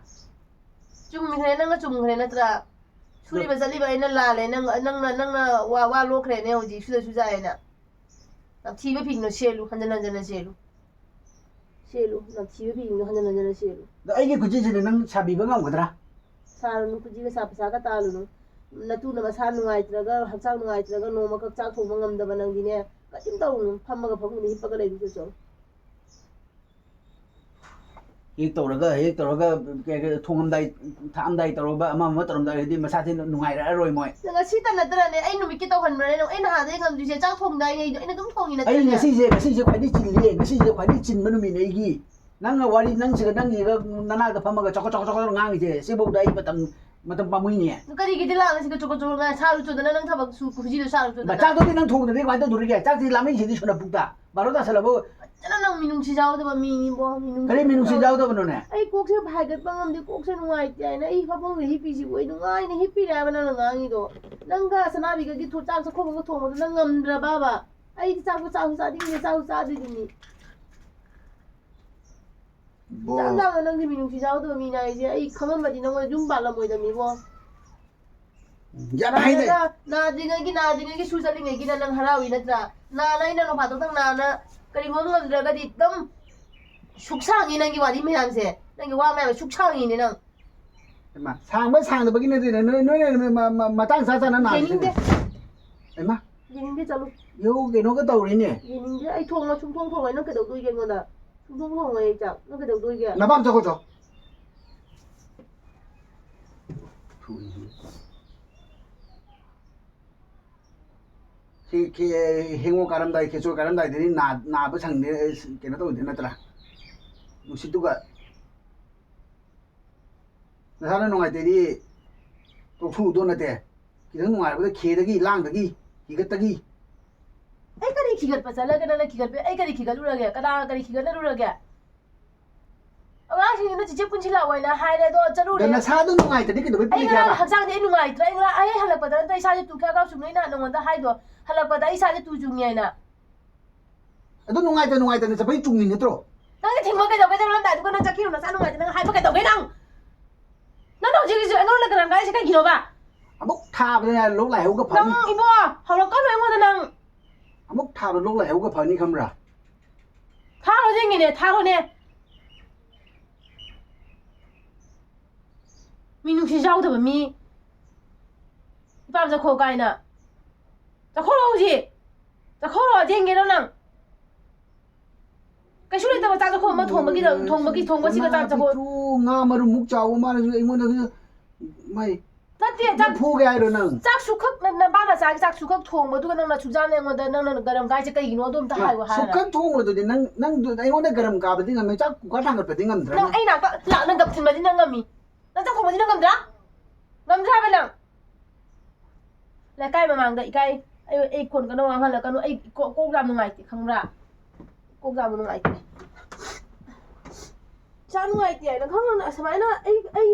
ꯆꯨꯝꯈ꯭ꯔꯦ, ꯅꯪꯅ ꯆꯨꯝꯈ꯭ꯔꯦ ꯅꯠꯇ꯭ꯔꯥ? ꯁꯨꯔꯤꯕ ꯆꯠꯂꯤꯕ ꯑꯩꯅ ꯂꯥꯜꯂꯦ, ꯅꯪ, ꯅꯪꯅ, ꯅꯪꯅ ꯋꯥ, ꯋꯥ ꯂꯣꯛꯈ꯭ꯔꯦꯅꯦ ꯍꯧꯖꯤꯛ, ꯁꯨꯗ ꯁꯨꯖꯥꯏꯅ꯫ ꯅꯝꯊꯤꯕ ꯐꯤꯅꯣ ꯁꯦꯠꯂꯨ, ꯍꯟꯖꯟ ꯍꯟꯖꯟꯅ ꯁꯦꯠꯂꯨ꯫ ꯁꯦꯠꯂꯨ, ꯅꯝꯊꯤꯕ ꯐꯤꯁꯤꯡꯗꯣ ꯍꯟꯖꯟ ꯍꯟꯖꯟꯅ ꯁꯦꯠꯂꯨ꯫ ꯑꯗꯣ ꯑꯩꯒꯤ ꯈꯨꯖꯤꯁꯤꯗꯤ ꯅꯪ ꯁꯥꯕꯤꯕ ꯉꯝꯒꯗ꯭ꯔꯥ? ꯁꯥꯔꯨꯅꯨ, ꯈꯨꯖꯤꯒ ꯁꯥ ꯄꯩꯁꯥꯒ ꯇꯥꯜꯂꯨꯅꯨ꯫ ꯅꯇꯨꯅ ꯃꯁꯥ ꯅꯨꯡꯉꯥꯏꯇ꯭ꯔꯒ, ꯍꯛꯆꯥꯡ ꯅꯨꯡꯉꯥꯏꯇ꯭ꯔꯒ, ꯅꯣꯡꯃꯈꯛ ꯆꯥꯛ ꯊꯣꯡꯕ ꯉꯝꯗꯕ ꯅꯪꯗꯤꯅꯦ, ꯀꯔꯤꯝ ꯇꯧꯔꯨꯅꯨ, ꯐꯝꯃꯒ ꯐꯃꯨꯡꯗ ꯍꯤꯞꯄꯒ ꯂꯩꯕꯁꯨ ꯆꯠꯂꯣ꯫ ꯍꯦꯛ ꯇꯧꯔꯒ, ꯍꯦꯛ ꯇꯧꯔꯒ, ꯀꯩ, ꯀꯩ, ꯊꯣꯡꯉꯝꯗꯥꯏ, ꯊꯥꯛꯑꯝꯗꯥꯏ ꯇꯧꯔꯒ, ꯑꯃ ꯑꯃ ꯇꯧꯔꯝꯗꯥꯏꯗꯗꯤ ꯃꯁꯥꯁꯦ ꯅꯨꯡꯉꯥꯏꯔꯛꯑꯔꯣꯏ ꯃꯣꯏ꯫ ꯅꯪ ꯉꯁꯤꯇ ꯅꯠꯇ꯭ꯔꯅꯦ ꯑꯩ ꯅꯨꯃꯤꯠꯀꯤ ꯇꯧꯍꯟꯕ꯭ꯔꯅꯦ? ꯑꯩ ꯅꯍꯥꯟꯗꯩ ꯉꯝꯗ꯭ꯔꯤꯁꯦ, ꯆꯥꯛ ꯊꯣꯡꯉꯤꯉꯩꯗꯣ ꯑꯩꯅ ꯑꯗꯨꯝ ꯊꯣꯡꯉꯤ ꯅꯠꯇ꯭ꯔꯅꯦ? ꯑꯩ ꯉꯁꯤꯁꯦ, ꯉꯁꯤꯁꯦ ꯈ꯭ꯋꯥꯏꯗꯒꯤ ꯆꯤꯜꯂꯤꯌꯦ, ꯉꯁꯤꯁꯦ ꯈ꯭ꯋꯥꯏꯗꯒꯤ ꯆꯤꯟꯕ ꯅꯨꯃꯤꯠꯅꯦ ꯑꯩꯒꯤ꯫ ꯅꯪꯅ ꯋꯥꯔꯤ, ꯅꯪꯁꯤꯒ ꯅꯪꯒꯤꯒ ꯅꯅꯥꯛꯇ ꯐꯝꯃꯒ ꯆꯣꯀꯣꯠ ꯆꯣꯀꯣꯠ ꯆꯣꯀꯣꯠ ꯉꯥꯡꯉꯤꯁꯦ, ꯁꯤꯐꯧꯗ ꯑꯩ ꯃꯇꯝ, ꯃꯇꯝ ꯄꯥꯝꯃꯨꯏꯅꯦ꯫ ꯀꯔꯤꯒꯤꯗꯤ ꯂꯥꯛꯅ ꯁꯤꯒ ꯆꯣꯀꯣꯠ ꯆꯣꯀꯣꯠ ꯉꯥꯡ? ꯁꯥꯔꯨ ꯆꯣꯗꯅ ꯅꯪ ꯊꯕꯛ ꯁꯨ, ꯈꯨꯖꯤꯗꯣ ꯁꯥꯔꯨ ꯆꯣꯗꯅ꯫ ꯃꯆꯥꯗꯨꯗꯤ ꯅꯪ ꯊꯣꯡꯗ꯭ꯔꯗꯤ ꯀꯃꯥꯏꯅ ꯇꯧꯗꯣꯔꯤꯒꯦ? ꯆꯥꯛꯇꯤ ꯂꯥꯝꯃꯛꯏꯁꯤꯗꯤ ꯁꯣꯟꯅ ꯄꯨꯛꯇ꯫ ꯕꯥꯔꯣ ꯇꯥꯁꯜꯂꯕꯨ꯫ ꯐꯖꯅ ꯅꯪ ꯃꯤꯅꯨꯡꯁꯤ ꯌꯥꯎꯗꯕ ꯃꯤꯅꯤꯕꯣ, ꯃꯤꯅꯨꯡꯁꯤ ꯀꯔꯤ ꯃꯤꯅꯨꯡꯁꯤ ꯌꯥꯎꯗꯕ꯫ ꯌꯥꯎꯗꯕꯅꯣꯅꯦ? ꯑꯩ ꯀꯣꯛꯁꯦ ꯍꯥꯏꯒꯠꯄ ꯉꯝꯗꯦ, ꯀꯣꯛꯁꯦ ꯅꯨꯡꯉꯥꯏꯇꯦ ꯍꯥꯏꯅ ꯑꯩ ꯐꯃꯨꯡꯗ ꯍꯤꯞꯄꯤꯁꯤꯕꯨ, ꯑꯩ ꯅꯨꯡꯉꯥꯏꯅ ꯍꯤꯞꯄꯤꯔꯦ ꯍꯥꯏꯕ ꯅꯪꯅ ꯉꯥꯡꯉꯤꯗꯣ꯫ ꯅꯪꯒ ꯁꯅꯥꯕꯤꯒꯒꯤ ꯊꯣ-, ꯆꯥꯛ ꯆꯥꯛꯈꯨꯝ ꯑꯃꯒ ꯊꯣꯡꯕꯗꯣ ꯅꯪ ꯉꯝꯗ꯭ꯔꯕꯕ? ꯑꯩꯗꯤ ꯆꯥꯛꯁꯨ ꯆꯥꯁꯨ ꯆꯥꯅꯤꯡꯗꯦ, ꯆꯥꯁꯨ ꯆꯥꯗ꯭ꯔꯤꯗꯨꯅꯤ꯫ ꯕꯣ꯫ ꯏꯆꯝ ꯆꯝꯅ ꯅꯪꯗꯤ ꯃꯤꯅꯨꯡꯁꯤ ꯌꯥꯎꯗꯕ ꯃꯤꯅ ꯍꯥꯏꯁꯦ ꯑꯩ ꯈꯪꯉꯝꯃꯗꯤ ꯅꯪꯉꯣꯟꯗ ꯌꯨꯝ ꯄꯥꯜꯂꯝꯃꯣꯏꯗꯕꯅꯤꯕꯣ꯫ ꯌꯥꯝ ꯍꯥꯏꯅꯩ꯫ ꯅꯥꯗ꯭ꯔꯤꯉꯩꯒꯤ, ꯅꯥꯗ꯭ꯔꯤꯉꯩꯒꯤ ꯁꯨ ꯆꯠꯂꯤꯉꯩꯒꯤꯅ ꯅꯪ ꯍꯔꯥꯎꯏ ꯅꯠꯇ꯭ꯔꯥ? ꯅꯥꯅ ꯑꯩꯅ ꯅꯣꯡ ꯐꯥꯗꯣꯛꯇꯪ ꯅꯥꯅ ꯀꯔꯤꯒꯨꯝꯕ ꯉꯝꯗ꯭ꯔꯒꯗꯤ ꯑꯗꯨꯝ ꯁꯨꯛ ꯁꯥꯡꯉꯤ ꯅꯪꯒꯤ ꯋꯥꯔꯤ ꯃꯌꯥꯝꯁꯦ꯫ ꯅꯪꯒꯤ ꯋꯥ ꯃꯌꯥꯝ ꯁꯨꯛ ꯁꯥꯡꯉꯤꯅꯦ ꯅꯪ꯫ ꯏꯃꯥ, ꯁꯥꯡꯕ ꯁꯥꯡꯗꯕꯒꯤ ꯅꯠꯇꯦꯅꯦ, ꯅꯣꯏ, ꯅꯣꯏꯅ ꯃ-, ꯃ-, ꯃꯇꯥꯡ ꯆꯥ ꯆꯥꯅ ꯅꯥꯔꯤꯁꯤꯅꯦ꯫ ꯌꯦꯡꯅꯤꯡꯗꯦ꯫ ꯏꯃꯥ꯫ ꯌꯦꯡꯅꯤꯡꯗꯦ, ꯆꯠꯂꯨ꯫ ꯌꯧ ꯀꯩꯅꯣꯒ ꯇꯧꯔꯤꯅꯦ꯫ ꯌꯦꯡꯅꯤꯡꯗꯦ, ꯑꯩ ꯊꯣꯡꯉꯣ ꯁꯨꯡꯊꯣꯡ ꯊꯣꯡꯉꯣꯏ, ꯅꯪ ꯀꯩꯗꯧꯗꯣꯏꯒꯦ ꯑꯩꯉꯣꯟꯗ? ꯁꯨꯡꯊꯣꯡ ꯊꯣꯡꯉꯣꯏ ꯑꯩ ꯆꯥꯛ, ꯅꯪ ꯀꯩꯗꯧꯗꯣꯏꯒꯦ? ꯅꯄꯥꯝ ꯆꯠꯈꯣ ꯆꯣ꯫ ꯁꯤ, ꯈꯦ-, ꯍꯦꯡꯉꯣ ꯀꯥꯔꯝꯗꯥꯏ, ꯈꯦꯆꯣ ꯀꯥꯔꯝꯗꯥꯏꯗꯗꯤ ꯅꯥ-, ꯅꯥꯕ ꯁꯪꯗꯦ, ꯑꯁ, ꯀꯩꯅꯣ ꯇꯧꯗꯦ ꯅꯠꯇ꯭ꯔꯥ? ꯅꯨꯡꯁꯤꯠꯇꯨꯒ꯫ ꯅꯁꯥꯅ ꯅꯨꯡꯉꯥꯏꯇꯦꯗꯤ ꯇꯣꯛꯊꯣꯛꯎꯗꯣ ꯅꯠꯇꯦ꯫ ꯈꯤꯇꯪ ꯅꯨꯡꯉꯥꯏꯔꯛꯄꯗ ꯈꯦꯗꯒꯤ, ꯂꯥꯡꯗꯒꯤ, ꯈꯤꯒꯠꯇꯒꯤ꯫ ꯑꯩ ꯀꯔꯤ ꯈꯤꯒꯠꯄ ꯆꯠꯂꯒꯦ ꯅꯪꯅ ꯈꯤꯒꯠꯄ? ꯑꯩ ꯀꯔꯤ ꯈꯤꯒꯠꯂꯨꯔꯒꯦ? ꯀꯅꯥꯒ ꯀꯔꯤ ꯈꯤꯒꯠꯅꯔꯨꯔꯒꯦ? ꯑꯉꯥꯡꯁꯤꯡꯗꯨꯅ ꯆꯤꯆꯦ ꯄꯨꯟꯁꯤ ꯂꯥꯛꯑꯣ ꯍꯥꯏꯅ ꯍꯥꯏꯔꯦ, ꯑꯗꯣ ꯆꯠꯂꯨꯔꯦ꯫ ꯑꯗ ꯅꯁꯥꯗꯣ ꯅꯨꯡꯉꯥꯏꯇ꯭ꯔꯗꯤ ꯀꯩꯗꯧꯕꯩ ꯑꯩ ꯄꯨꯜꯂꯤꯒꯦ ꯉꯔꯥꯡ ꯍꯥꯏꯕ? ꯍꯛꯆꯥꯡꯗꯤ ꯑꯩ ꯅꯨꯡꯉꯥꯏꯇ꯭ꯔꯦ꯫ ꯑꯩ ꯉꯔꯥꯡ ꯑꯩ ꯍꯜꯂꯛꯄꯗ ꯅꯠꯇ꯭ꯔ ꯏꯁꯥꯁꯦ ꯇꯨ ꯈ꯭ꯌꯥꯛ ꯈ꯭ꯌꯥꯛ ꯆꯨꯡꯅꯩꯅ ꯅꯉꯣꯟꯗ ꯍꯥꯏꯗꯣ꯫ ꯍꯜꯂꯛꯄꯗ ꯑꯩ ꯏꯁꯥꯁꯦ ꯇꯨ ꯆꯨꯡꯉꯤ ꯍꯥꯏꯅ꯫ ꯑꯗꯨ ꯅꯨꯡꯉꯥꯏꯇ ꯅꯨꯡꯉꯥꯏꯇꯅ ꯆꯠꯄꯩ ꯆꯨꯝꯃꯤ ꯅꯠꯇ꯭ꯔꯣ? ꯅꯪꯅ ꯊꯤꯡꯕ ꯀꯩꯗꯧꯒꯦ? ꯆꯠꯂꯝꯗꯥꯏꯗꯨꯒ ꯅꯪ ꯆꯠꯈꯤꯅꯨ, ꯅꯁꯥ ꯅꯨꯡꯉꯥꯏꯇꯦ꯫ ꯅꯪ ꯍꯥꯏꯕ ꯀꯩꯗꯧꯒꯦ ꯅꯪ? ꯅꯪꯅ ꯍꯧꯖꯤꯛ ꯍꯧꯖꯤꯛ ꯑꯩꯉꯣꯟꯗ ꯀꯔꯝ ꯀꯥꯏꯁꯦ ꯀꯩꯒꯤꯅꯣꯕ? ꯑꯃꯨꯛ ꯊꯥꯕꯗ ꯂꯣꯛ ꯂꯥꯏꯍꯧꯒ ꯐꯅꯤ꯫ ꯅꯪ ꯏꯕꯣ, ꯍꯧꯔꯛꯀꯅꯨ ꯑꯩꯉꯣꯟꯗ ꯅꯪ꯫ ꯑꯃꯨꯛ ꯊꯥꯕꯗ ꯂꯣꯛ ꯂꯥꯏꯍꯧꯒ ꯐꯅꯤ ꯈꯪꯕ꯭ꯔꯥ? ꯊꯥꯔꯣ ꯌꯦꯡꯒꯦꯅꯦ, ꯊꯥꯔꯣꯅꯦ꯫ ꯃꯤ ꯅꯨꯡꯁꯤ ꯌꯥꯎꯗꯕ ꯃꯤ꯫ ꯏꯄꯥꯝ ꯆꯠꯈꯣ ꯀꯥꯏꯅ꯫ ꯆꯠꯈꯣꯔꯣ ꯍꯧꯖꯤꯛ꯫ ꯆꯠꯈꯣꯔꯣ, ꯌꯦꯡꯒꯦꯔꯣ ꯅꯪ? ꯀꯩꯁꯨ ꯂꯩꯇꯕ ꯆꯥꯛ ꯆꯥꯛꯈꯣꯝ ꯑꯃ ꯊꯣꯡꯕꯒꯤꯗ-, ꯊꯣꯡꯕꯒꯤ, ꯊꯣꯡꯕꯁꯤꯒ ꯆꯥꯛ ꯆꯥꯛꯈꯣꯝ꯫ ꯄꯤꯛꯇ꯭ꯔꯨ ꯉꯥ ꯃꯔꯨꯝꯃꯨꯛ ꯆꯥꯎꯕ ꯃꯥꯅꯁꯨ ꯑꯩꯉꯣꯟꯗꯁꯨ ꯃꯥꯏ ꯅꯠꯇꯦ, ꯆꯥꯛ ꯐꯨꯒꯦ ꯍꯥꯏꯔꯣ ꯅꯪ? ꯆꯥꯛ ꯁꯨꯈꯛ ꯅ-, ꯅꯄꯥꯅ ꯆꯥꯛ, ꯆꯥꯛ ꯁꯨꯈꯛ ꯊꯣꯡꯕꯗꯨꯒ ꯅꯪꯅ ꯁꯨꯛꯆꯥꯅ ꯑꯩꯉꯣꯟꯗ ꯅꯪꯅ ꯒꯔꯝ ꯀꯥꯏꯁꯦ ꯀꯩꯒꯤꯅꯣ ꯑꯗꯨ ꯑꯝꯇ ꯃꯥ ꯍꯥꯏꯌꯨ ꯍꯥꯏꯔ꯫ ꯁꯨꯈꯛ ꯊꯣꯡꯕꯗꯨꯗꯤ ꯅꯪ, ꯅꯪꯗꯨ ꯑꯩꯉꯣꯟꯗ ꯒꯔꯝ ꯀꯥꯕꯗꯤ ꯉꯝꯃꯦ, ꯆꯥꯛ ꯀꯨꯀꯔ ꯊꯥꯡꯒꯠꯄꯗꯤ ꯉꯝꯗ꯭ꯔꯥ ꯅꯪ ꯅꯪ? ꯑꯩ ꯅꯥꯛꯇ ꯂꯥꯛꯅ ꯒꯞꯊꯤꯟꯕꯗꯤ ꯅꯪ ꯉꯝꯃꯤ? ꯅꯪ ꯆꯥꯛ ꯊꯣꯡꯕꯗꯤ ꯅꯪ ꯉꯝꯗ꯭ꯔꯥ? ꯉꯝꯗ꯭ꯔꯥ ꯍꯥꯏꯕ ꯅꯪ? ꯂꯩꯀꯥꯏ ꯃꯃꯥꯡꯗ ꯏꯀꯥꯏ꯫ ꯑꯩ, ꯑꯩ ꯈꯣꯟ ꯀꯟꯅ ꯉꯥꯡꯍꯜꯂꯛꯀꯅꯨ꯫ ꯑꯩ ꯀꯣ-, ꯀꯣꯛ ꯌꯥꯝ ꯅꯨꯡꯉꯥꯏꯇꯦ, ꯈꯪꯕ꯭ꯔꯥ? ꯀꯣꯛ ꯌꯥꯝ ꯅꯨꯡꯉꯥꯏꯇꯦ꯫ ꯏꯁꯥ ꯅꯨꯡꯉꯥꯏꯇꯦ ꯍꯥꯏꯅ ꯈꯪꯉꯅꯨ꯫ ꯑꯁꯨꯃꯥꯏꯅ ꯑꯩ, ꯑꯩ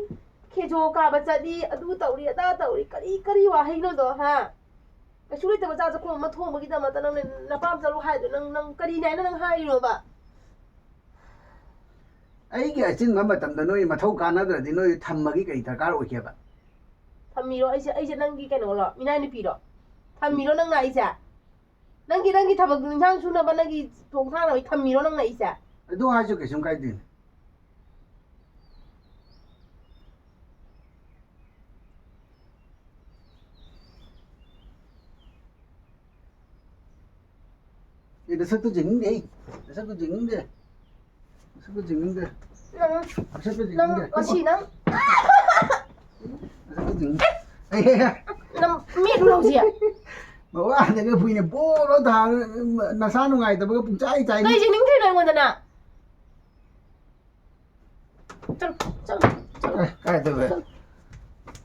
ꯈꯦꯖꯣ ꯀꯥꯕ ꯆꯠꯂꯤ, ꯑꯗꯨ ꯇꯧꯔꯤ, ꯑꯗꯥ ꯇꯧꯔꯤ, ꯀꯔꯤ, ꯀꯔꯤ ꯋꯥꯍꯩꯅꯣꯗꯣ, ꯍꯥ? ꯀꯩꯁꯨ ꯂꯩꯇꯕ ꯆꯥꯛ ꯆꯥꯛꯈꯣꯝ ꯑꯃ ꯊꯣꯡꯕꯒꯤꯗꯃꯛꯇ ꯅꯪꯅ ꯅꯄꯥꯝ ꯆꯠꯂꯣ ꯍꯥꯏꯗꯣ ꯅꯪ, ꯅꯪ ꯀꯔꯤꯅꯦ ꯍꯥꯏꯅ ꯅꯪ ꯍꯥꯏꯔꯤꯅꯣꯕ? ꯑꯩꯒꯤ ꯑꯆꯤꯟꯕ ꯃꯇꯝꯗ ꯅꯣꯏ ꯃꯊꯧ ꯀꯥꯟꯅꯗ꯭ꯔꯗꯤ ꯅꯣꯏ ꯊꯝꯃꯒꯤ ꯀꯔꯤ ꯗꯔꯀꯥꯔ ꯑꯣꯏꯒꯦꯕ? ꯊꯝꯃꯤꯔꯣ? ꯑꯩꯁꯦ, ꯑꯩꯁꯦ ꯅꯪꯒꯤ ꯀꯩꯅꯣꯔꯣ? ꯃꯤꯅꯥꯏ ꯅꯨꯄꯤꯔꯣ? ꯊꯝꯃꯤꯔꯣ ꯅꯪꯅ ꯑꯩꯁꯦ? ꯅꯪꯒꯤ, ꯅꯪꯒꯤ ꯊꯕꯛ ꯏꯟꯁꯥꯡ ꯁꯨꯅꯕ, ꯅꯪꯒꯤ ꯊꯣꯡ ꯊꯥꯛꯅꯕ ꯊꯝꯃꯤꯔꯣ ꯅꯪꯅ ꯑꯩꯁꯦ? ꯑꯗꯨ ꯍꯥꯏꯁꯨ ꯀꯩꯁꯨꯝ ꯀꯥꯏꯗꯦ꯫ ꯑꯦ, ꯅꯁꯛꯇꯨ ꯌꯦꯡꯅꯤꯡꯗꯦ ꯑꯩ꯫ ꯅꯁꯛꯇꯨ ꯌꯦꯡꯅꯤꯡꯗꯦ꯫ ꯅꯁꯛꯇꯨ ꯌꯦꯡꯅꯤꯡꯗꯦ꯫ ꯅꯪ, ꯅꯁꯛꯇꯨ ꯅꯪ ꯌꯦꯡꯅꯤꯡꯗꯦ꯫ ꯉꯁꯤ ꯅꯪ ꯅꯁꯛꯇꯨ ꯌꯦꯡꯅꯤꯡꯗꯦ꯫ ꯑꯩ, ꯑꯩ, ꯑꯩ꯫ ꯅꯪ ꯃꯦꯠꯂꯨꯔꯣ ꯍꯧꯖꯤꯛ꯫ ꯃꯋꯥꯗꯒ ꯐꯨꯏꯅ ꯕꯣꯔꯣ ꯊꯥꯔ ꯅꯁꯥ ꯅꯨꯡꯉꯥꯏꯇꯕꯒ ꯄꯨꯡꯆꯥꯏ ꯆꯥꯏꯅꯤ꯫ ꯀꯩ ꯌꯦꯡꯅꯤꯡꯗ꯭ꯔꯤꯅꯣ ꯑꯩꯉꯣꯟꯗ ꯅꯪ? ꯆꯠꯂꯣ, ꯆꯠꯂꯣ, ꯆꯠꯂꯣ꯫ ꯀꯥꯏ, ꯀꯥꯏꯗꯕ? ꯆꯠꯂꯣ꯫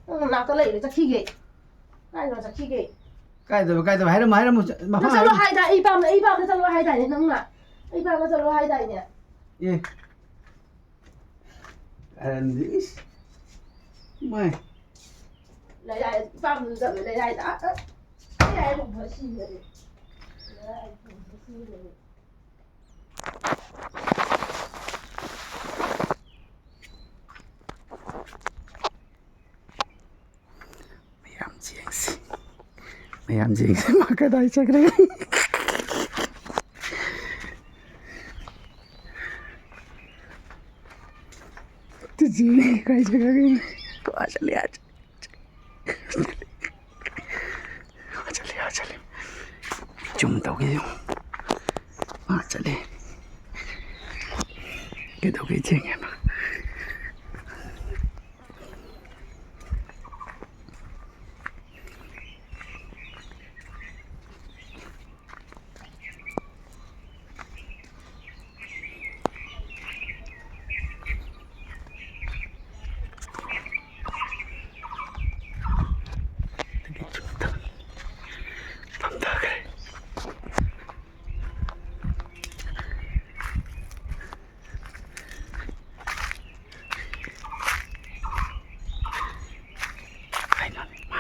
ꯅꯪ ꯅꯥꯛꯇ ꯂꯩꯔꯦ, ꯆꯠꯈꯤꯒꯦ꯫ ꯀꯥꯏꯗꯅꯣ ꯆꯠꯈꯤꯒꯦ꯫ ꯀꯥꯏꯗꯕ, ꯀꯥꯏꯗꯕ? ꯍꯥꯏꯔꯝꯃꯣ, ꯍꯥꯏꯔꯝꯃꯣ꯫ ꯃꯐꯝ ꯅꯪ ꯆꯠꯂꯣ ꯍꯥꯏꯔꯝꯃꯣ꯫ ꯍꯥꯏꯗꯥꯏ, ꯑꯩ ꯄꯥꯝꯗ, ꯑꯩ ꯄꯥꯝꯗ ꯆꯠꯂꯣ ꯍꯥꯏꯗꯥꯏꯅꯦ ꯅꯪꯅ? ꯑꯩ ꯄꯥꯝꯗ ꯆꯠꯂꯣ ꯍꯥꯏꯗꯥꯏꯅꯦ? ꯑꯦ꯫ ꯀꯔꯟꯗꯤ, ꯏꯁ꯫ ꯃꯥꯏ꯫ ꯂꯩꯔꯥꯏ, ꯏꯄꯥꯝꯗ ꯆꯠꯂꯣ, ꯂꯩꯔꯥꯏꯗ꯫ ꯑ, ꯑ꯫ ꯂꯩꯔꯥꯏ ꯍꯧꯕ ꯁꯤꯕꯅꯦ꯫ ꯂꯩꯔꯥꯏ ꯍꯧꯕ ꯁꯤꯕꯅꯦ꯫ ꯃꯌꯥꯝ ꯌꯦꯡꯁꯤ꯫ ꯃꯌꯥꯝ ꯌꯦꯡꯁꯤ꯫ ꯃꯥ ꯀꯗꯥꯏ ꯆꯠꯈ꯭ꯔꯦ? ꯇꯨ ꯆꯦꯜꯂꯦ, ꯀꯥꯏ ꯆꯠꯈ꯭ꯔꯒꯦ? ꯑꯥ ꯆꯠꯂꯦ, ꯑꯥ ꯆꯠꯂꯦ꯫ ꯑꯥ ꯆꯠꯂꯦ, ꯑꯥ ꯆꯠꯂꯦ꯫ ꯖꯨꯝ ꯇꯧꯒꯦ, ꯖꯨꯝ꯫ ꯑꯥ ꯆꯠꯂꯦ꯫ ꯀꯩꯗꯧꯒꯦ ꯌꯦꯡꯒꯦ꯫ ꯄꯝꯊꯈ꯭ꯔꯦ꯫ ꯀꯩꯅꯣꯅꯦ ꯃꯥ꯫